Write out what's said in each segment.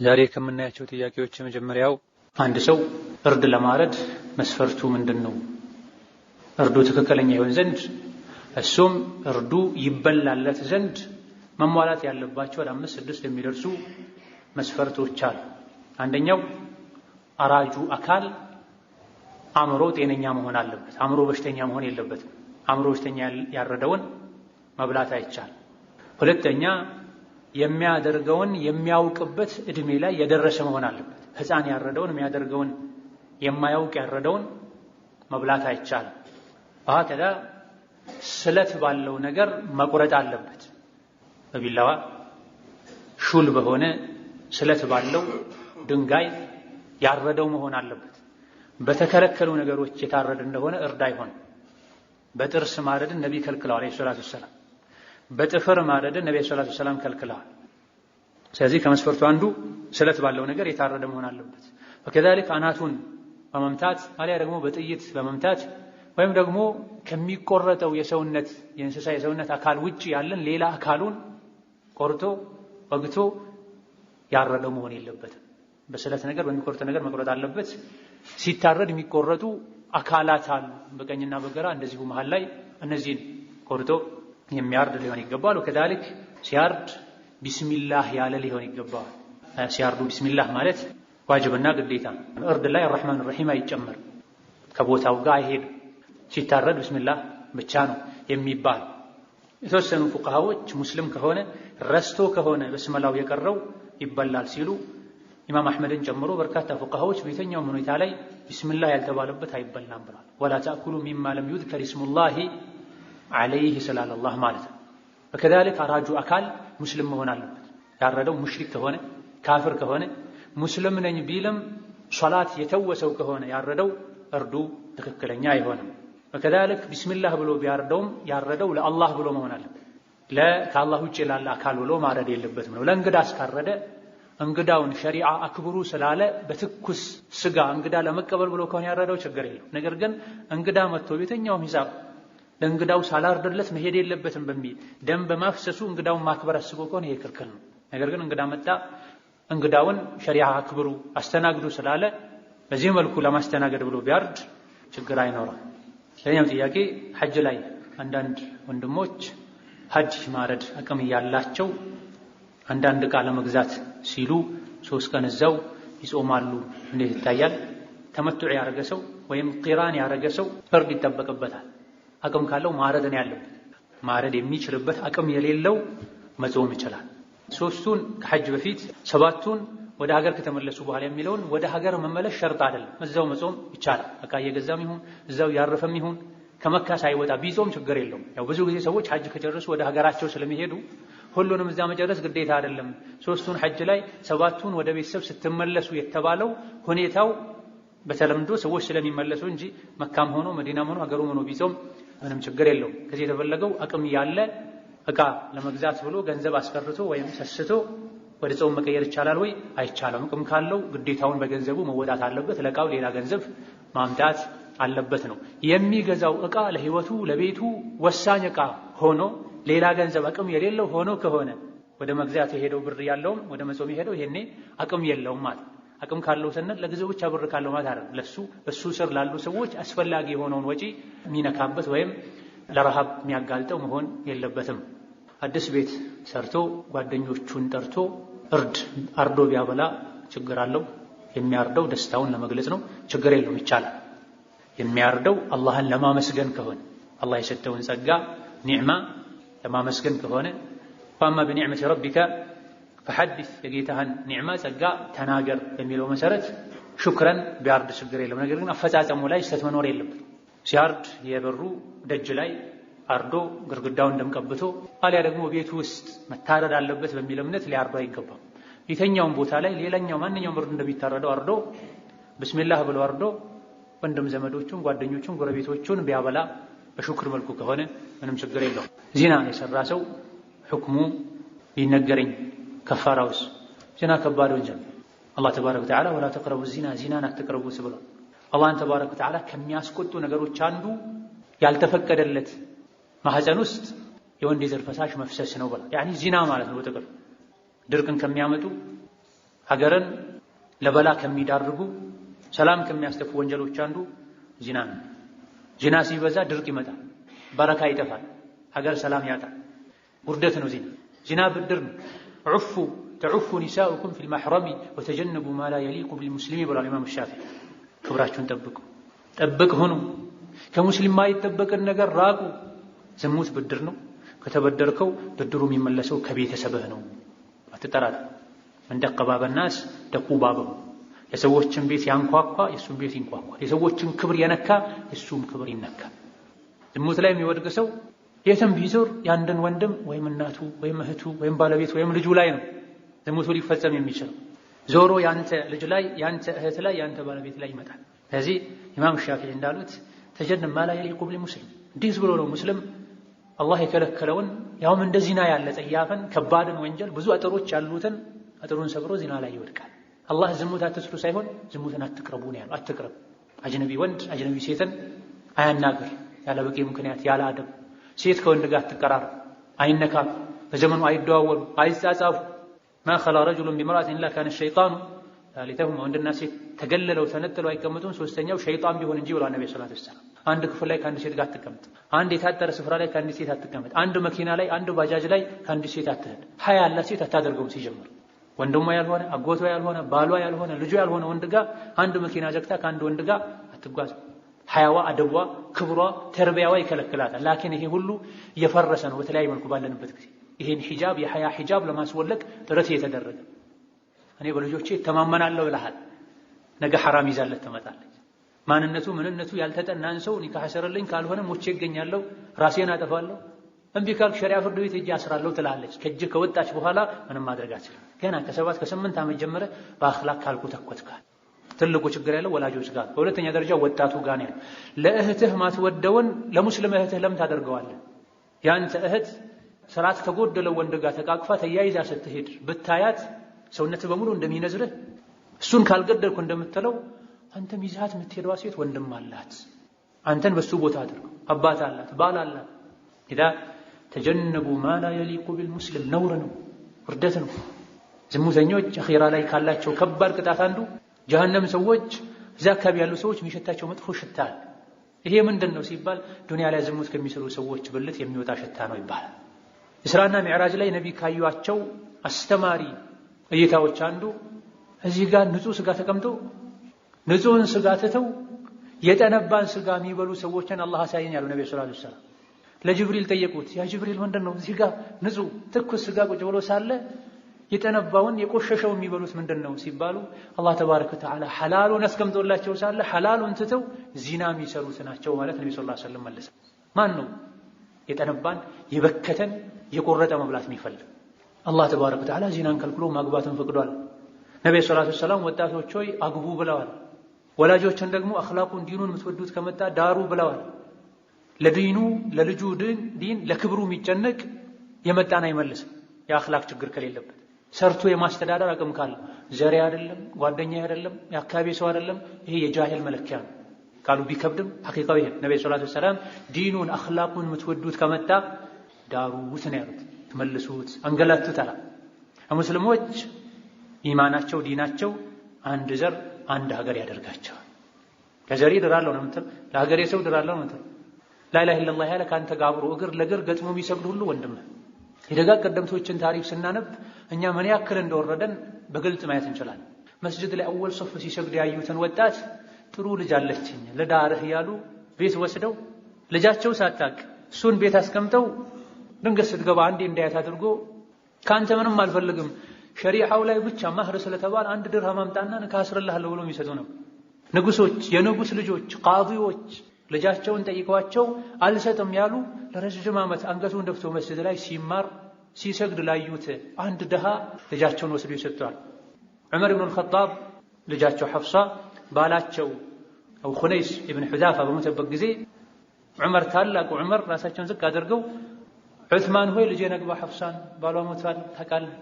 ዛሬ ከምናያቸው ጥያቄዎች የመጀመሪያው አንድ ሰው እርድ ለማረድ መስፈርቱ ምንድነው? እርዱ ትክክለኛ ይሆን ዘንድ እሱም እርዱ ይበላለት ዘንድ መሟላት ያለባቸው ወደ 5 6 የሚደርሱ መስፈርቶች አሉ። አንደኛው አራጁ አካል አእምሮ ጤነኛ መሆን አለበት። አእምሮ በሽተኛ መሆን የለበትም። አእምሮ በሽተኛ ያረደውን መብላት አይቻልም። ሁለተኛ የሚያደርገውን የሚያውቅበት እድሜ ላይ የደረሰ መሆን አለበት። ህፃን ያረደውን የሚያደርገውን የማያውቅ ያረደውን መብላት አይቻልም። ወሀከዛ ስለት ባለው ነገር መቁረጥ አለበት። በቢላዋ ሹል በሆነ ስለት ባለው ድንጋይ ያረደው መሆን አለበት። በተከለከሉ ነገሮች የታረደ እንደሆነ እርድ አይሆንም። በጥርስ ማረድን ነቢ ከልክለዋል ዐለይሂ ሰላቱ ወሰላም። በጥፍር ማረድን ነቢ ዐለይሂ ሰላቱ ወሰላም ከልክለዋል። ስለዚህ ከመስፈርቱ አንዱ ስለት ባለው ነገር የታረደ መሆን አለበት። ወከዛሊክ አናቱን በመምታት አሊያ ደግሞ በጥይት በመምታት ወይም ደግሞ ከሚቆረጠው የሰውነት የእንስሳ የሰውነት አካል ውጪ ያለን ሌላ አካሉን ቆርጦ ወግቶ ያረደው መሆን የለበትም። በስለት ነገር በሚቆርጥ ነገር መቁረጥ አለበት። ሲታረድ የሚቆረጡ አካላት አሉ፣ በቀኝና በግራ እንደዚሁ መሃል ላይ እነዚህን ቆርጦ የሚያርድ ሊሆን ይገባል። ወከዛሊክ ሲያርድ ቢስሚላህ ያለ ሊሆን ይገባል። ሲያርዱ ቢስሚላህ ማለት ዋጅብና ግዴታ። እርድ ላይ الرحمن الرحيم አይጨመርም፣ ከቦታው ጋር አይሄድም። ሲታረድ ቢስሚላህ ብቻ ነው የሚባል። የተወሰኑ ፉቃሃዎች ሙስሊም ከሆነ ረስቶ ከሆነ በስመላው የቀረው ይበላል ሲሉ ኢማም አሕመድን ጨምሮ በርካታ ፉቃሃዎች በየትኛውም ሁኔታ ላይ ቢስሚላህ ያልተባለበት አይበላም ብለዋል። ولا تأكلوا مما لم يذكر اسم الله عليه ስላለ አላህ ማለት ነው። ወከዛሊክ አራጁ አካል ሙስሊም መሆን አለበት። ያረደው ሙሽሪክ ከሆነ ካፍር ከሆነ ሙስሊም ነኝ ቢልም ሶላት የተወሰው ከሆነ ያረደው እርዱ ትክክለኛ አይሆንም። ወከዛሊክ ቢስሚላህ ብሎ ቢያርደውም ያረደው ለአላህ ብሎ መሆን አለበት። ከአላህ ውጭ ላለ አካል ብሎ ማረድ የለበትም ነው። ለእንግዳ አስካረደ እንግዳውን ሸሪዓ አክብሩ ስላለ በትኩስ ስጋ እንግዳ ለመቀበል ብሎ ከሆነ ያረደው ችግር የለው። ነገር ግን እንግዳ መጥቶ ቤተኛውም ሂሳብ ለእንግዳው ሳላርድለት መሄድ የለበትም በሚል ደም በማፍሰሱ እንግዳውን ማክበር አስቦ ከሆነ ይሄ ክልክል ነው። ነገር ግን እንግዳ መጣ እንግዳውን ሸሪዓ አክብሩ አስተናግዱ ስላለ በዚህ መልኩ ለማስተናገድ ብሎ ቢያርድ ችግር አይኖርም። ሌላኛው ጥያቄ ሐጅ ላይ አንዳንድ ወንድሞች ሐጅ ማረድ አቅም እያላቸው አንዳንድ ዕቃ ለመግዛት ሲሉ 3 ቀን እዛው ይጾማሉ። እንዴት ይታያል? ተመቱዕ ያረገ ሰው ወይም ቂራን ያረገ ሰው እርድ ይጠበቅበታል። አቅም ካለው ማረድ ነው ያለበት። ማረድ የሚችልበት አቅም የሌለው መጾም ይችላል። 3ቱን ከሐጅ በፊት 7ቱን ወደ ሀገር ከተመለሱ በኋላ የሚለውን ወደ ሀገር መመለስ ሸርጥ አይደለም። እዛው መጾም ይቻላል። ዕቃ እየገዛም ይሁን እዛው ያረፈም ይሁን ከመካ ሳይወጣ ቢጾም ችግር የለውም። ያው ብዙ ጊዜ ሰዎች ሐጅ ከጨረሱ ወደ ሀገራቸው ስለሚሄዱ ሁሉንም እዛ መጨረስ ግዴታ አይደለም። 3ቱን ሐጅ ላይ 7ቱን ወደ ቤተሰብ ስትመለሱ የተባለው ሁኔታው በተለምዶ ሰዎች ስለሚመለሱ እንጂ መካም ሆኖ መዲናም ሆኖ ሀገሩም ሆኖ ቢጾም ምንም ችግር የለውም። ከዚህ የተፈለገው አቅም ያለ ዕቃ ለመግዛት ብሎ ገንዘብ አስቀርቶ ወይም ሰስቶ ወደ ጾም መቀየር ይቻላል ወይ? አይቻልም። አቅም ካለው ግዴታውን በገንዘቡ መወጣት አለበት። ለዕቃው ሌላ ገንዘብ ማምጣት አለበት ነው። የሚገዛው ዕቃ ለህይወቱ ለቤቱ ወሳኝ ዕቃ ሆኖ ሌላ ገንዘብ አቅም የሌለው ሆኖ ከሆነ ወደ መግዛት የሄደው ብር ያለውም ወደ መጾም የሄደው ይሄኔ አቅም የለውም ማለት። አቅም ካለው ስንል ለጊዜው ብቻ ብር ካለው ማለት አይደለም። ለሱ በሱ ስር ላሉ ሰዎች አስፈላጊ የሆነውን ወጪ የሚነካበት ወይም ለረሃብ የሚያጋልጠው መሆን የለበትም። አዲስ ቤት ሰርቶ ጓደኞቹን ጠርቶ እርድ አርዶ ቢያበላ ችግር አለው? የሚያርደው ደስታውን ለመግለጽ ነው፣ ችግር የለውም፣ ይቻላል። የሚያርደው አላህን ለማመስገን ከሆነ አላህ የሰጠውን ጸጋ ኒዕማ ለማመስገን ከሆነ فأما بنعمة ربك فحدث የጌታህን ኒዕማ ጸጋ ተናገር በሚለው መሰረት ሹክረን ቢያርድ ችግር የለውም። ነገር ግን አፈጻጸሙ ላይ ስህተት መኖር የለበትም። ሲያርድ የበሩ ደጅ ላይ አርዶ ግድግዳውን ደም ቀብቶ አሊያ ደግሞ ቤቱ ውስጥ መታረድ አለበት በሚል እምነት ሊያርዶ አይገባም። የተኛውን ቦታ ላይ ሌላኛው ማንኛውም እርድ እንደሚታረደው አርዶ ብስሚላህ ብሎ አርዶ ወንድም ዘመዶቹን ጓደኞቹን ጎረቤቶቹን ቢያበላ በሹክር መልኩ ከሆነ ምንም ችግር የለውም። ዚና የሰራ ሰው ሁክሙ ቢነገረኝ ከፋራውስ? ዚና ከባድ ወንጀል። አላህ ተባረከ ወተዓላ ወላ ተቅረቡ ዚና ዚናን አትቅረቡት ብሏል። አላህን ተባረከ ወተዓላ ከሚያስቆጡ ነገሮች አንዱ ያልተፈቀደለት ማህፀን ውስጥ የወንድ የዘር ፈሳሽ መፍሰስ ነው ብሏል። ያኒ ዚና ማለት ነው። በጥቅል ድርቅን ከሚያመጡ ሀገርን ለበላ ከሚዳርጉ ሰላም ከሚያስጠፉ ወንጀሎች አንዱ ዚና ነው። ዚና ሲበዛ ድርቅ ይመጣል፣ በረካ ይጠፋል፣ ሀገር ሰላም ያጣል። ውርደት ነው ዚና። ዚና ብድር ነው። عفوا تعف نساؤكم في المحرم وتجنبوا ما لا يليق بالمسلم ብሏል ኢማም ሻፊዒ። ክብራችሁን ጠብቁ፣ ጠብቅ ሁኑ፣ ከሙስሊም ማይጠበቅን ነገር ራቁ። ዝሙት ብድር ነው። ከተበደርከው ብድሩ የሚመለሰው ከቤተሰብህ ነው። አትጠራጠር። من دق باب الناس دقوا بابه። የሰዎችን ቤት ያንኳኳ የእሱም ቤት ይንኳኳል። የሰዎችን ክብር የነካ የእሱም ክብር ይነካል። ዝሙት ላይ የሚወድቅ ሰው የትም ቢዞር የአንድን ወንድም ወይም እናቱ ወይም እህቱ ወይም ባለቤት ወይም ልጁ ላይ ነው ዝሙቱ ሊፈጸም የሚችለው። ዞሮ ያንተ ልጅ ላይ፣ ያንተ እህት ላይ፣ ያንተ ባለቤት ላይ ይመጣል። ስለዚህ ኢማም ሻፊዒ እንዳሉት تجنب ما لا يليق بالمسلم። እንዲህ ብሎ ነው ሙስሊም አላህ የከለከለውን ያውም እንደ ዚና ያለ ጸያፍን ከባድን ወንጀል ብዙ አጥሮች ያሉትን አጥሩን ሰብሮ ዚና ላይ ይወድቃል። አላህ ዝሙት አትስሩ ሳይሆን ዝሙትን አትቅረቡ ነው ያለው። አትቅረቡ። አጅነቢ ወንድ አጅነቢ ሴትን አያናግር ያለ በቂ ምክንያት ያለ አደብ። ሴት ከወንድ ጋር አትቀራረብ፣ አይነካኩ፣ በዘመኑ አይደዋወሉ፣ አይጻጻፉ። ما خلا رجل بامرأة إلا كان الشيطان ثالثهما። ወንድና ሴት ተገልለው ተነጥለው አይቀመጡም፣ ሶስተኛው ሸይጣን ቢሆን እንጂ ብሏል ነብዩ صلى الله عليه وسلم። አንድ ክፍል ላይ ከአንድ ሴት ጋር አትቀመጥ፣ አንድ የታጠረ ስፍራ ላይ ከአንድ ሴት አትቀመጥ፣ አንድ መኪና ላይ አንድ ባጃጅ ላይ ከአንድ ሴት አትሄድ። ሀያ ያላት ሴት አታደርገውም። ሲጀምር ወንድሟ ያልሆነ አጎቷ ያልሆነ ባሏ ያልሆነ ልጁ ያልሆነ ወንድ ጋር አንድ መኪና ዘግታ ከአንድ ወንድ ጋር አትጓዝ። ሀያዋ፣ አደቧ፣ ክብሯ፣ ተርቢያዋ ይከለክላታል። ላኪን ይሄ ሁሉ እየፈረሰ ነው በተለያየ መልኩ ባለንበት ጊዜ። ይሄን ሂጃብ የሀያ ሂጃብ ለማስወለቅ ጥረት እየተደረገ እኔ በልጆቼ እተማመናለሁ ይልሃል። ነገ ሐራም ይዛለት ትመጣለች። ማንነቱ ምንነቱ ያልተጠናን ሰው ኒካህ አሰርልኝ ካልሆነ ሞቼ እገኛለሁ፣ ራሴን አጠፋለሁ፣ እምቢ ካልክ ሸሪዓ ፍርድ ቤት ሄጄ አስራለሁ ትላለች። ከእጅህ ከወጣች በኋላ ምንም ማድረግ አትችልም። ገና ከ7 ከ8 ዓመት ጀምረ በአኽላቅ ካልኮተኮትካል። ትልቁ ችግር ያለው ወላጆች ጋር፣ በሁለተኛ ደረጃ ወጣቱ ጋር ነው ያለው። ለእህትህ ማትወደውን ለሙስሊም እህትህ ለምን ታደርገዋለህ? ያንተ እህት ስርዓት ከጎደለው ወንድ ጋር ተቃቅፋ ተያይዛ ስትሄድ ብታያት ሰውነትህ በሙሉ እንደሚነዝርህ እሱን ካልገደልኩ እንደምትለው አንተም ይዛት የምትሄደዋ ሴት ወንድም አላት፣ አንተን በሱ ቦታ አድርገው፣ አባት አላት፣ ባል አላት። ኢዛ ተጀነቡ ማ ላ የሊቁ ቢልሙስሊም ነውር ነው፣ ውርደት ነው። ዝሙተኞች አኺራ ላይ ካላቸው ከባድ ቅጣት አንዱ ጀሀነም ሰዎች እዛ አካባቢ ያሉ ሰዎች የሚሸታቸው መጥፎ ሽታ አለ። ይሄ ምንድን ነው ሲባል ዱንያ ላይ ዝሙት ከሚሰሩ ሰዎች ብልት የሚወጣ ሽታ ነው ይባላል። ኢስራና ሚዕራጅ ላይ ነቢ ካዩአቸው አስተማሪ እይታዎች አንዱ እዚህ ጋር ንጹህ ስጋ ተቀምጦ ንጹህን ስጋ ትተው የጠነባን ስጋ የሚበሉ ሰዎችን አላህ አሳየኝ አሉ ነቢ ሰለላሁ ዐለይሂ ወሰለም። ለጅብሪል ጠየቁት፣ ያ ጅብሪል ምንድን ነው እዚህ ጋር ንጹህ ትኩስ ስጋ ቁጭ ብሎ ሳለ የጠነባውን የቆሸሸው የሚበሉት ምንድን ነው ሲባሉ አላህ ተባረከ ወተዓላ ሐላሉን አስቀምጦላቸው ሳለ ሐላሉን ትተው ዚና የሚሰሩት ናቸው ማለት ነቢ ሰለላሁ ዐለይሂ ወሰለም መለሰ። ማን ነው የጠነባን የበከተን የቆረጠ መብላት የሚፈልግ? አላህ ተባረከ ወተዓላ ዚናን ከልክሎ ማግባትን ፈቅዷል። ነቢ ሰለላሁ ዐለይሂ ወሰለም ወጣቶች ሆይ አግቡ ብለዋል። ወላጆችን ደግሞ አኽላቁን ዲኑን የምትወዱት ከመጣ ዳሩ ብለዋል። ለዲኑ ለልጁ ዲን ለክብሩ የሚጨነቅ የመጣን አይመልስም። የአኽላቅ ችግር ከሌለበት ሰርቶ የማስተዳደር አቅም ካለ ዘሬ አይደለም፣ ጓደኛ አይደለም፣ የአካባቢ ሰው አይደለም። ይሄ የጃሂል መለኪያ ነው ቃሉ ቢከብድም ሐቂቃው ይሄ። ነቢ ሰለላሁ ዐለይሂ ወሰለም ዲኑን አኽላቁን የምትወዱት ከመጣ ዳሩት ነው ያሉት። መልሱት፣ አንገላቱት አላ ሙስሊሞች ኢማናቸው ዲናቸው አንድ ዘር አንድ ሀገር ያደርጋቸዋል። ለዘሬ ድራለሁ ነው የምትል፣ ለሀገሬ ሰው ድራለሁ ነው የምትል። لا إله إلا الله ያለ ካንተ ጋር አብሮ እግር ለእግር ገጥሞ የሚሰግድ ሁሉ ወንድምህ። የደጋግ ቀደምቶችን ታሪክ ስናነብ እኛ ምን ያክል እንደወረደን በግልጽ ማየት እንችላለን። መስጅድ ላይ أول صف ሲሰግድ ያዩትን ወጣት ጥሩ ልጅ አለችኝ ልዳርህ ያሉ ቤት ወስደው ልጃቸው ሳታቅ እሱን ቤት አስቀምጠው ድንገት ስትገባ አንዴ እንዳያት አድርጎ ካንተ ምንም አልፈልግም ሸሪዓው ላይ ብቻ ማህር ስለተባለ አንድ ድርሃም አምጣና ኒካህ አስርልሃለሁ ብሎ የሚሰጡ ነው። ንጉሶች፣ የንጉስ ልጆች፣ ቃዲዎች ልጃቸውን ጠይቀዋቸው አልሰጥም ያሉ ለረጅም ዓመት አንገቱን ደፍቶ መስጅድ ላይ ሲማር ሲሰግድ ላዩት አንድ ድሃ ልጃቸውን ወስዶ ይሰጥተዋል። ዑመር ኢብኑ አልኸጣብ ልጃቸው ሐፍሳ ባላቸው አቡ ኹነይስ ኢብን ሑዛፋ በሞተበት ጊዜ ዑመር ታላቁ ዑመር ራሳቸውን ዝቅ አድርገው ዑስማን ሆይ ልጄን አግባ ሐፍሳን ባሏ ሞቷል ታውቃለህ።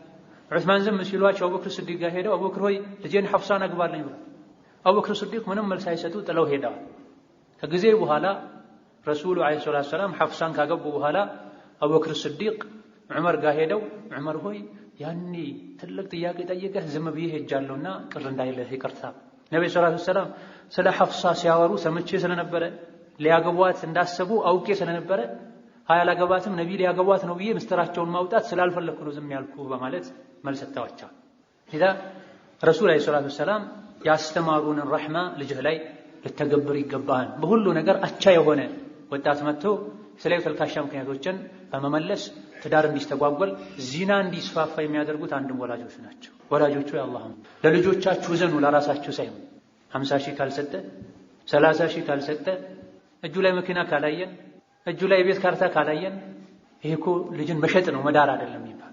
ዑስማን ዝም ሲሏቸው አቡበክር ስዲቅ ጋር ሄደው አቡበክር ሆይ ልጄን ሐፍሳን አግባልኝ ብለው አቡበክር ስዲቅ ምንም መልስ ሳይሰጡ ጥለው ሄደዋል። ከጊዜ በኋላ ረሱሉ ዓለይሂ ሰላቱ ወሰላም ሐፍሳን ካገቡ በኋላ አቡበክር ስዲቅ ዑመር ጋር ሄደው ዑመር ሆይ ያኔ ትልቅ ጥያቄ ጠይቀህ ዝም ብዬ ሄጃለሁና ቅር እንዳይልህ ይቅርታ። ነብዩ ሰለላሁ ዐለይሂ ወሰለም ስለ ሐፍሳ ሲያወሩ ሰምቼ ስለነበረ ሊያገቧት እንዳሰቡ አውቄ ስለነበረ አይ አላገባትም ነቢ ሊያገቧት ነው ብዬ ምስጢራቸውን ማውጣት ስላልፈለኩ ነው ዝም ያልኩ በማለት መልስ ሰጥተዋቸዋል። ኢዛ ረሱል ዐለይሂ ሰላቱ ወሰላም ያስተማሩንን ረሕማ ልጅህ ላይ ልተገብር ይገባሃል። በሁሉ ነገር አቻ የሆነ ወጣት መጥቶ የተለያዩ ተልካሻ ምክንያቶችን በመመለስ ትዳር እንዲስተጓጎል ዚና እንዲስፋፋ የሚያደርጉት አንድም ወላጆች ናቸው። ወላጆቹ የአላህ ለልጆቻችሁ ዘኑ፣ ለራሳችሁ ሳይሆን 50 ሺህ ካልሰጠ 30 ሺህ ካልሰጠ እጁ ላይ መኪና ካላየን እጁ ላይ የቤት ካርታ ካላየን ይሄ እኮ ልጅን መሸጥ ነው መዳር አይደለም ይባል።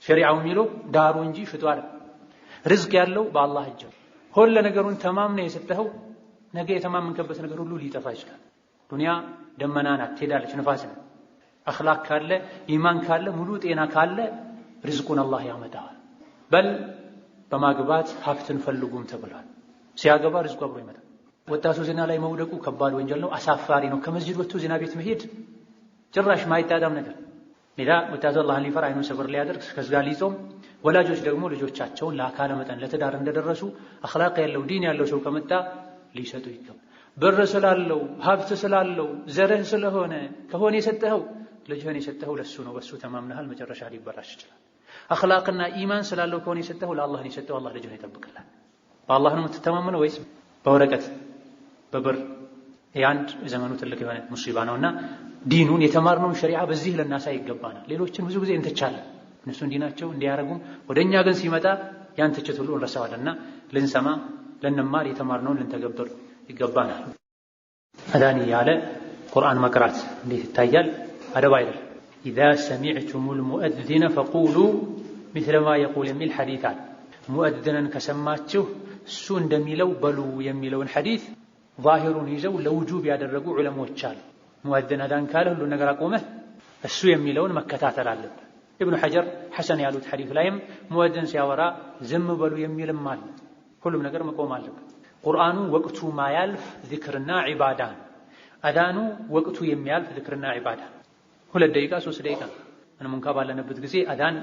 ሸሪዓው የሚለው ዳሩ እንጂ ሽጡ አይደለም። ርዝቅ ያለው በአላህ እጅ። ሁሉ ነገሩን ተማምነህ የሰጠኸው ነገ የተማመንከበት ነገር ሁሉ ሊጠፋ ይችላል። ዱንያ ደመና ናት፣ ትሄዳለች፣ ንፋስ ነው። አኽላቅ ካለ ኢማን ካለ ሙሉ ጤና ካለ ርዝቁን አላህ ያመጣዋል። በል በማግባት ሀብትን ፈልጉም ተብሏል። ሲያገባ ርዝቁ አብሮ ይመጣል። ወጣቱ ዚና ላይ መውደቁ ከባድ ወንጀል ነው፣ አሳፋሪ ነው። ከመስጂድ ወጥቶ ዚና ቤት መሄድ ጭራሽ ማይጣጣም ነገር። ሌላ ወጣቱ አላህን ሊፈራ አይኑን ሰብር ሊያደርግ ከዚጋ ሊጾም፣ ወላጆች ደግሞ ልጆቻቸውን ለአካለ መጠን ለትዳር እንደደረሱ አኽላቅ ያለው ዲን ያለው ሰው ከመጣ ሊሰጡ ይገባል። ብር ስላለው ሀብት ስላለው ዘርህ ስለሆነ ከሆነ የሰጠኸው ልጅህን የሰጠኸው ለሱ ነው፣ በሱ ተማምነሃል፣ መጨረሻ ሊበላሽ ይችላል። አኽላቅና ኢማን ስላለው ከሆነ የሰጠኸው ለአላህ ነው የሰጠኸው፣ አላህ ልጅህን ይጠብቅልሃል። በአላህ ነው የምትተማመነው ወይስ በወረቀት በብር? የአንድ ዘመኑ ትልቅ የሆነ ሙሲባ ነውና ዲኑን የተማርነውን ሸሪዓ በዚህ ልናሳይ ይገባናል። ሌሎችን ብዙ ጊዜ እንተቻለን፣ እነሱ እንዲናቸው እንዲያረጉም፣ ወደኛ ግን ሲመጣ ያን ትችት ሁሉ እንረሳዋለንና ልንሰማ ልንማር የተማርነውን ልንተገብር ይገባናል። አዳን እያለ ቁርአን መቅራት እንዴት ይታያል? አደብ አይደለም። إذا سمعتم المؤذن فقولوا مثل ما يقول የሚል ሐዲት አለ። ሙአዚንን ከሰማችሁ እሱ እንደሚለው በሉ የሚለውን ሐዲት ዛሂሩን ይዘው ለውጁብ ያደረጉ ዑለሞች አሉ። ሙአዚን አዳን ካለ ሁሉን ነገር አቆመህ እሱ የሚለውን መከታተል አለብህ። ኢብኑ ሐጀር ሐሰን ያሉት ሐዲት ላይም ሙአዚን ሲያወራ ዝም በሉ የሚልም አለ። ሁሉም ነገር መቆም አለበት። ቁርአኑ ወቅቱ ማያልፍ ዚክርና ዒባዳ ነው። አዳኑ ወቅቱ የሚያልፍ ዚክርና ዒባዳ 2 ደቂቃ 3 ደቂቃ ምንም እንኳ ባለንበት ጊዜ አዳን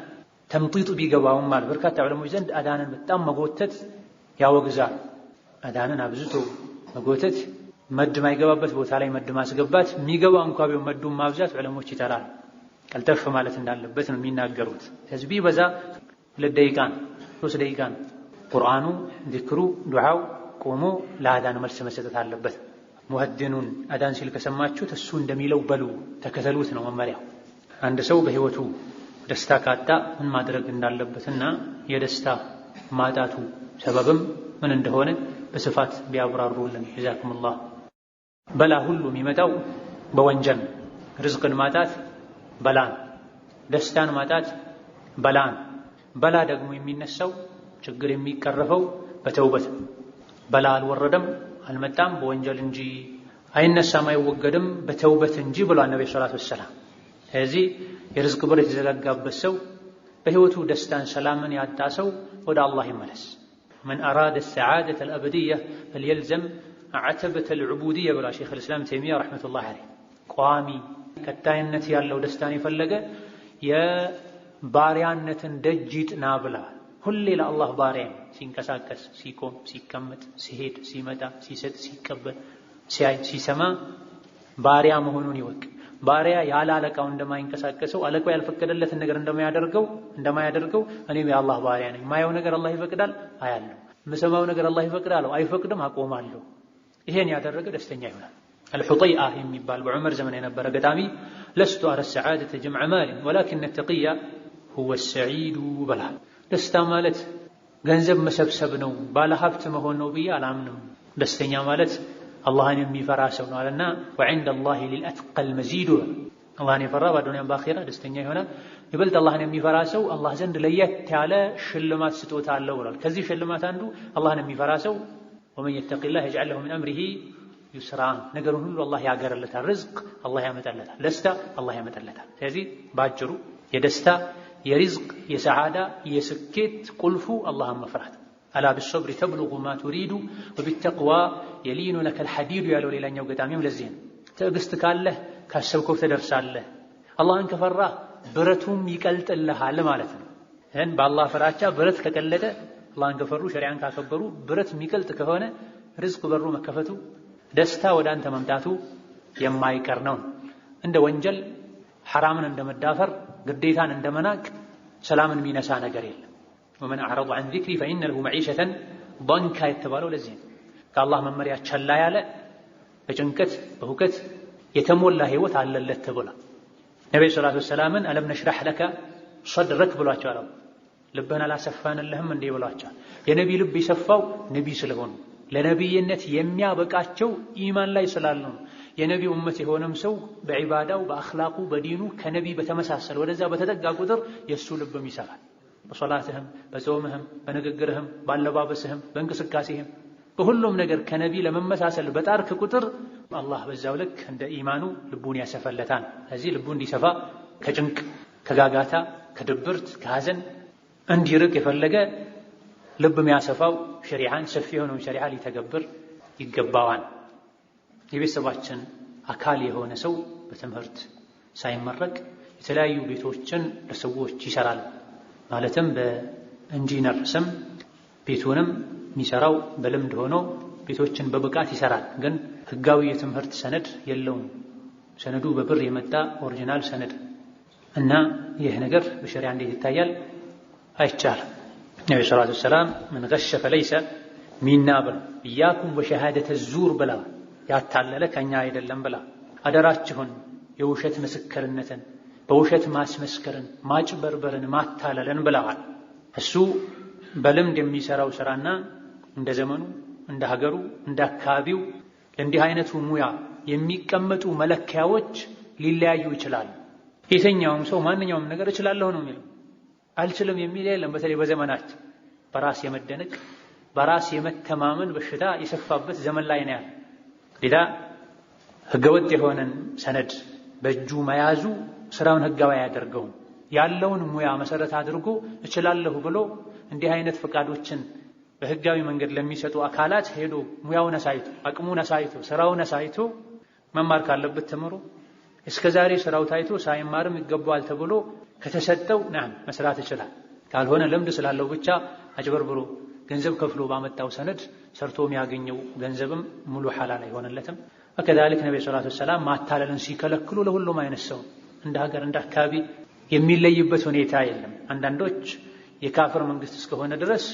ተምጢጡ ቢገባውም ማለት በርካታ ዑለሞች ዘንድ አዳንን በጣም መጎተት ያወግዛል። አዳንን አብዝቶ መጎተት መድ ማይገባበት ቦታ ላይ መድ ማስገባት የሚገባ እንኳ ቢሆን መዱን ማብዛት ዑለሞች ይጠላል። ቀልጠፍ ማለት እንዳለበት ነው የሚናገሩት። ስለዚህ ቢበዛ 2 ደቂቃ 3 ደቂቃ ቁርአኑ፣ ዚክሩ፣ ዱዓው ቆሞ ለአዳን መልስ መሰጠት አለበት። ሙአዚኑን አዳን ሲል ከሰማችሁት እሱ እንደሚለው በሉ ተከተሉት ነው መመሪያው። አንድ ሰው በህይወቱ ደስታ ካጣ ምን ማድረግ እንዳለበትና የደስታ ማጣቱ ሰበብም ምን እንደሆነ በስፋት ቢያብራሩልን ጀዛኩሙላህ። በላ ሁሉ የሚመጣው በወንጀል ርዝቅን ማጣት በላ ነው። ደስታን ማጣት በላ ነው። በላ ደግሞ የሚነሳው ችግር የሚቀረፈው በተውበት በላ አልወረደም አልመጣም በወንጀል እንጂ አይነሳም አይወገድም በተውበት እንጂ ብሏል ነብዩ ሰለላሁ ዐለይሂ ወሰለም። ስለዚህ የርዝቅ በር የተዘጋጋበት ሰው በህይወቱ ደስታን ሰላምን ያጣ ሰው ወደ አላህ ይመለስ። من أراد السعادة الأبدية فليلزم عتبة العبودية ብሏል ሼኽ الإسلام ተይሚያ ረሕመቱላሂ ዐለይህ። ቋሚ ቀጣይነት ያለው ደስታን የፈለገ የባሪያነትን ደጅ ይጥና ብለዋል። ሁሌ ለአላህ ባሪያ ሲንቀሳቀስ፣ ሲቆም፣ ሲቀመጥ፣ ሲሄድ፣ ሲመጣ፣ ሲሰጥ፣ ሲቀበል፣ ሲያይ፣ ሲሰማ ባሪያ መሆኑን ይወቅ። ባሪያ ያለ አለቃው እንደማይንቀሳቀሰው አለቃው ያልፈቀደለትን ነገር እንደማያደርገው እኔም የአላህ ባሪያ ነኝ። ማየው ነገር አላህ ይፈቅዳል አያለሁ፣ የምሰማው ነገር አላህ ይፈቅዳል አይፈቅድም አቆማለሁ። ይሄን ያደረገ ደስተኛ ይሆናል። አልሑጠይአ የሚባል በዑመር ዘመን የነበረ ገጣሚ ለስቱ አረ ሰዓደተ ጀምዐ ማሊን ወላኪነ ተቂያ ሁወ ሰዒዱ በላል። ደስታ ማለት ገንዘብ መሰብሰብ ነው ባለሀብት መሆን ነው ብዬ አላምንም። ደስተኛ ማለት አላህን የሚፈራ ሰው ነው አለና ወዐንደ አላሂ ሊልአትቀል መዚዱ አላህን የፈራ በዱንያም በአኺራ ደስተኛ ይሆናል። ይበልጥ አላህን የሚፈራ ሰው አላህ ዘንድ ለየት ያለ ሽልማት ስጦታ አለው ብሏል። ከዚህ ሽልማት አንዱ አላህን የሚፈራ ሰው ومن يتق الله يجعل له من أمره يسرا ነገሩን ሁሉ አላህ ያገርለታል። ርዝቅ አላህ ያመጣለታል። ደስታ አላህ ያመጣለታል። ስለዚህ ባጭሩ የደስታ የሪዝቅ የሰዓዳ የስኬት ቁልፉ አላህን መፍራት። ألا بالصبر تبلغ ما تريد وبالتقوى يلين لك الحديد ያለው ሌላኛው ገጣሚም ለዚህ ነው። ትዕግስት ካለህ ካሰብከው ትደርሳለህ። አላህን ከፈራህ ብረቱም ይቀልጥልሃል ማለት ነው። ይህን በአላህ ፍራቻ ብረት ከቀለጠ፣ አላህን ከፈሩ ሸሪዓን ካከበሩ ብረት የሚቀልጥ ከሆነ ርዝቅ በሩ መከፈቱ ደስታ ወደ አንተ መምጣቱ የማይቀር ነው። እንደ ወንጀል ሐራምን እንደመዳፈር ግዴታን እንደመናቅ ሰላምን የሚነሳ ነገር የለም። ومن أعرض عن ذكري فإن له معيشة ضنكا የተባለው ለዚህ ነው። ከአላህ መመሪያ ቸላ ያለ በጭንቀት በሁከት የተሞላ ህይወት አለለት ተብሏል። ነቢዩ الصلاة والسلام ን ألم نشرح لك صدرك ብሏቸዋል። ልብህን አላሰፋንልህም እንዴ ብሏቸዋል። የነቢ ልብ የሰፋው ነቢ ስለሆኑ ለነቢይነት የሚያበቃቸው ኢማን ላይ ስላሉ ነው። የነቢ ኡመት የሆነም ሰው በዒባዳው በአኽላቁ በዲኑ ከነቢ በተመሳሰለ ወደዛ በተጠጋ ቁጥር የእሱ ልብም ይሰፋል። በሶላትህም በጾምህም በንግግርህም ባለባበስህም በእንቅስቃሴህም በሁሉም ነገር ከነቢ ለመመሳሰል በጣርክ ቁጥር አላህ በዛው ልክ እንደ ኢማኑ ልቡን ያሰፈለታል። ስለዚህ ልቡ እንዲሰፋ ከጭንቅ ከጋጋታ ከድብርት ከሐዘን እንዲርቅ የፈለገ ልብ የሚያሰፋው ሸሪዓን ሰፊ የሆነውን ሸሪዓ ሊተገብር ይገባዋል። የቤተሰባችን አካል የሆነ ሰው በትምህርት ሳይመረቅ የተለያዩ ቤቶችን ለሰዎች ይሰራል። ማለትም በኢንጂነር ስም ቤቱንም የሚሰራው በልምድ ሆኖ ቤቶችን በብቃት ይሰራል። ግን ህጋዊ የትምህርት ሰነድ የለውም። ሰነዱ በብር የመጣ original ሰነድ እና ይህ ነገር በሸሪዓ እንዴት ይታያል? አይቻልም። ነቢ الصلاة والسلام من غش فليس منا ብለው إياكم وشهادة الزور ብለዋል። ያታለለ ከኛ አይደለም ብላ አደራችሁን የውሸት ምስክርነትን በውሸት ማስመስከርን ማጭበርበርን ማታለልን ብለዋል። እሱ በልምድ የሚሰራው ስራና እንደ ዘመኑ እንደ ሀገሩ እንደ አካባቢው ለእንዲህ አይነቱ ሙያ የሚቀመጡ መለኪያዎች ሊለያዩ ይችላሉ። የትኛውም ሰው ማንኛውም ነገር እችላለሁ ነው የሚለው፣ አልችልም የሚል የለም። በተለይ በዘመናችን በራስ የመደነቅ በራስ የመተማመን በሽታ የሰፋበት ዘመን ላይ ነው ያለ። ሌላ ህገወጥ የሆነን ሰነድ በእጁ መያዙ ስራውን ህጋዊ አያደርገውም። ያለውን ሙያ መሰረት አድርጎ እችላለሁ ብሎ እንዲህ አይነት ፈቃዶችን በህጋዊ መንገድ ለሚሰጡ አካላት ሄዶ ሙያውን አሳይቶ አቅሙን አሳይቶ ስራውን አሳይቶ መማር ካለበት ተምሮ እስከ ዛሬ ስራው ታይቶ ሳይማርም ይገባዋል ተብሎ ከተሰጠው ናም መስራት ይችላል። ካልሆነ ልምድ ስላለው ብቻ አጭበርብሮ ገንዘብ ከፍሎ ባመጣው ሰነድ ሰርቶ የሚያገኘው ገንዘብም ሙሉ ሐላል አይሆንለትም። ወከዛሊክ ነብዩ ሰለላሁ ዐለይሂ ወሰለም ማታለልን ሲከለክሉ ለሁሉም አይነት ሰው እንደ ሀገር እንደ አካባቢ የሚለይበት ሁኔታ የለም። አንዳንዶች የካፍር መንግስት እስከሆነ ድረስ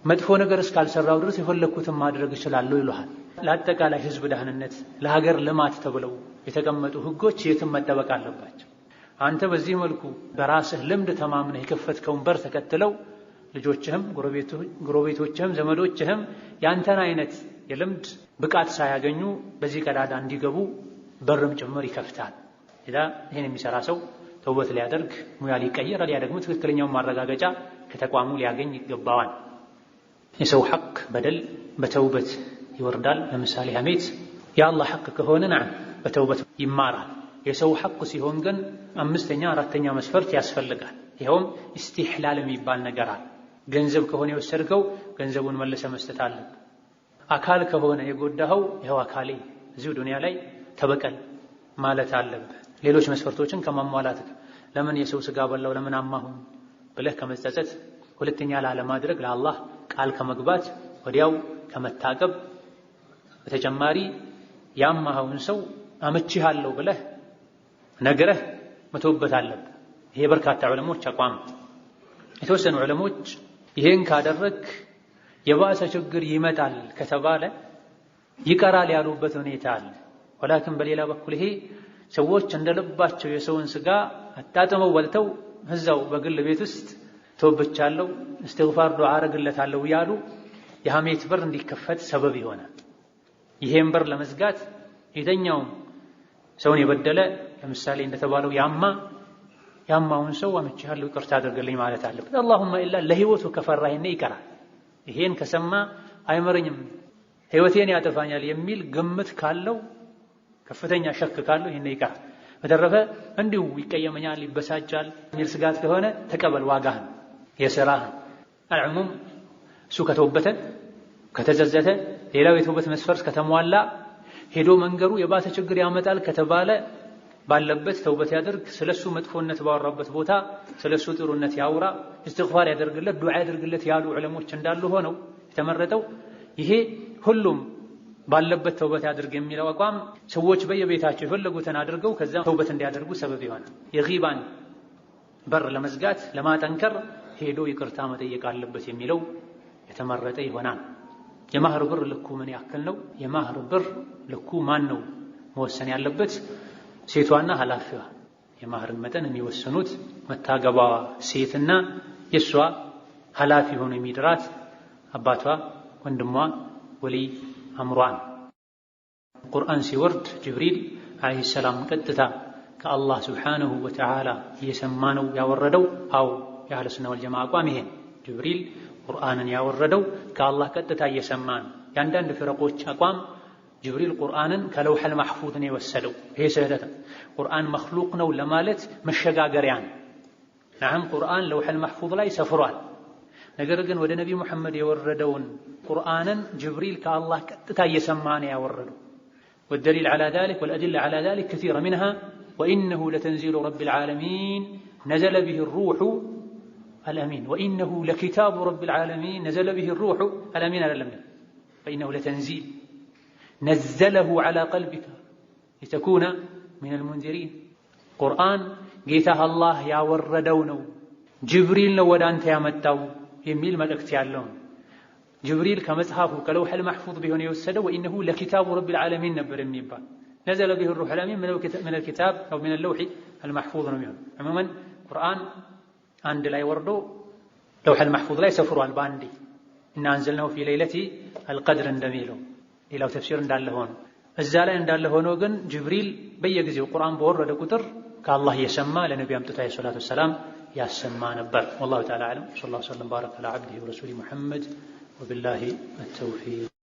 መጥፎ ነገር እስካልሰራው ድረስ የፈለግኩትን ማድረግ እችላለሁ ይሉሃል። ለአጠቃላይ ህዝብ ደህንነት፣ ለሀገር ልማት ተብለው የተቀመጡ ህጎች የትም መጠበቅ አለባቸው። አንተ በዚህ መልኩ በራስህ ልምድ ተማምነህ የከፈትከውን በር ተከትለው ልጆችህም ጎረቤቶችህም ዘመዶችህም ያንተን አይነት የልምድ ብቃት ሳያገኙ በዚህ ቀዳዳ እንዲገቡ በርም ጭምር ይከፍታል። ይህን የሚሰራ ሰው ተውበት ሊያደርግ ሙያ ሊቀይር አልያ ደግሞ ትክክለኛውን ማረጋገጫ ከተቋሙ ሊያገኝ ይገባዋል። የሰው ሐቅ በደል በተውበት ይወርዳል። ለምሳሌ ሐሜት የአላህ ሐቅ ከሆነ ነዓም በተውበት ይማራል። የሰው ሐቅ ሲሆን ግን አምስተኛ አራተኛ መስፈርት ያስፈልጋል። ይኸውም استحلال የሚባል ነገር አለ። ገንዘብ ከሆነ የወሰድከው ገንዘቡን መልሰህ መስጠት አለብህ። አካል ከሆነ የጎዳኸው ይኸው አካሌ እዚሁ ዱንያ ላይ ተበቀል ማለት አለብህ። ሌሎች መስፈርቶችን ከማሟላት ለምን የሰው ስጋ በላው ለምን አማሁን ብለህ ከመጸጸት፣ ሁለተኛ ላለማድረግ ለአላህ ቃል ከመግባት ወዲያው ከመታቀብ በተጨማሪ ያማኸውን ሰው አመቺሃለሁ ብለህ ነግረህ መተውበት አለብህ። ይሄ በርካታ ዑለሞች አቋም። የተወሰኑ ዑለሞች ይሄን ካደረግ የባሰ ችግር ይመጣል ከተባለ ይቀራል ያሉበት ሁኔታ አለ። ወላኪን በሌላ በኩል ይሄ ሰዎች እንደልባቸው የሰውን ስጋ አጣጥመው በልተው እዛው በግል ቤት ውስጥ ተውብቻለሁ፣ እስትግፋር ዱዓ አረግለታለሁ ያሉ የሐሜት በር እንዲከፈት ሰበብ ይሆናል። ይሄን በር ለመዝጋት የተኛውም ሰውን የበደለ ለምሳሌ እንደተባለው ያማውን ሰው አምቼሃለሁ ይቅርታ አድርግልኝ ማለት አለበት። አላሁመ ኢላ ለህይወቱ ከፈራ ይሄን ይቀራል። ይሄን ከሰማ አይመረኝም ህይወቴን ያጠፋኛል የሚል ግምት ካለው ከፍተኛ ሸክ ካለው ይሄን ይቀራል። በተረፈ እንዲሁ ይቀየመኛል፣ ይበሳጫል የሚል ስጋት ከሆነ ተቀበል ዋጋህን የሥራህን። አልዑሙም እሱ ከተውበተ ከተዘዘተ ሌላው የተውበት መስፈርት ከተሟላ ሄዶ መንገሩ የባሰ ችግር ያመጣል ከተባለ ባለበት ተውበት ያደርግ፣ ስለሱ መጥፎነት ባወራበት ቦታ ስለሱ ጥሩነት ያውራ፣ እስትግፋር ያደርግለት፣ ዱዓ ያደርግለት ያሉ ዑለሞች እንዳሉ ሆነው የተመረጠው ይሄ ሁሉም ባለበት ተውበት ያድርግ የሚለው አቋም ሰዎች በየቤታቸው የፈለጉትን አድርገው ከዛ ተውበት እንዲያደርጉ ሰበብ ይሆናል። የጊባን በር ለመዝጋት ለማጠንከር ሄዶ ይቅርታ መጠየቅ አለበት የሚለው የተመረጠ ይሆናል። የማህር ብር ልኩ ምን ያክል ነው? የማህር ብር ልኩ ማን ነው መወሰን ያለበት? ሴቷና ኃላፊዋ። የማህርን መጠን የሚወስኑት መታገባዋ ሴትና የሷ ኃላፊ ሆኖ የሚድራት አባቷ፣ ወንድሟ፣ ወልይ አምሯ ነው። ቁርአን ሲወርድ ጅብሪል ዓለይሂ ሰላም ቀጥታ ከአላህ ሱብሓነሁ ወተዓላ እየሰማ ነው ያወረደው። አው የአህለ ሱና ወልጀማዓ አቋም ይሄ ነው። ጅብሪል ቁርአንን ያወረደው ከአላህ ቀጥታ እየሰማ ነው። የአንዳንድ ፍረቆች አቋም ጅብሪል ቁርአንን ከለውሐል ማሕፉዝ ነው የወሰደው። ይሄ ስህተት ነው። ቁርአን መኽሉቅ ነው ለማለት መሸጋገሪያ ነው። ነዓም ቁርአን ለውሐል ማሕፉዝ ላይ ሰፍሯል። ነገር ግን ወደ ነቢ ሙሐመድ የወረደውን ቁርአንን ጅብሪል ከአላህ ቀጥታ እየሰማ ነው ያወረደው። والدليل على ذلك والأدلة على ذلك كثيرة، منها وإنه لتنزيل رب العالمين نزل به الروح الأمين، وإنه لكتاب رب العالمين نزل به الروح الأمين አይደለም፣ فإنه لتنزيل نزله على قلبك لتكون من المنذرين። ቁርአን ጌታህ አላህ ያወረደው ነው፣ ጅብሪል ነው ወደ አንተ ያመጣው የሚል መልእክት ያለው ነው። ጅብሪል ከመጽሐፉ ከለውሐል ማሕፉዝ ቢሆን የወሰደው وإنه لكتاب رب العالمين ነበር የሚባል። نزل به الروح الأمين من الكتاب أو من اللوح المحفوظ ነው የሚሆነው። عموما ቁርአን አንድ ላይ ወርዶ ለውሐል ማሕፉዝ ላይ ሰፍሯል በአንዴ። إنا أنزلناه في ليلة القدر እንደሚለው ሌላው ተፍሲር እንዳለ ሆኖ እዛ ላይ እንዳለ ሆኖ ግን ጅብሪል በየጊዜው ቁርአን በወረደ ቁጥር ከአላህ እየሰማ ለነቢ አምጥቶ ዓለይሂ ሰላቱ ወሰላም ያሰማ ነበር። ወላሁ ተዓላ አዕለም። ሰለላሁ ዐለይሂ ወሰለም ባረከ ዐላ ዐብዲሂ ወረሱሊሂ ሙሐመድ ወቢላሂ አተውፊቅ።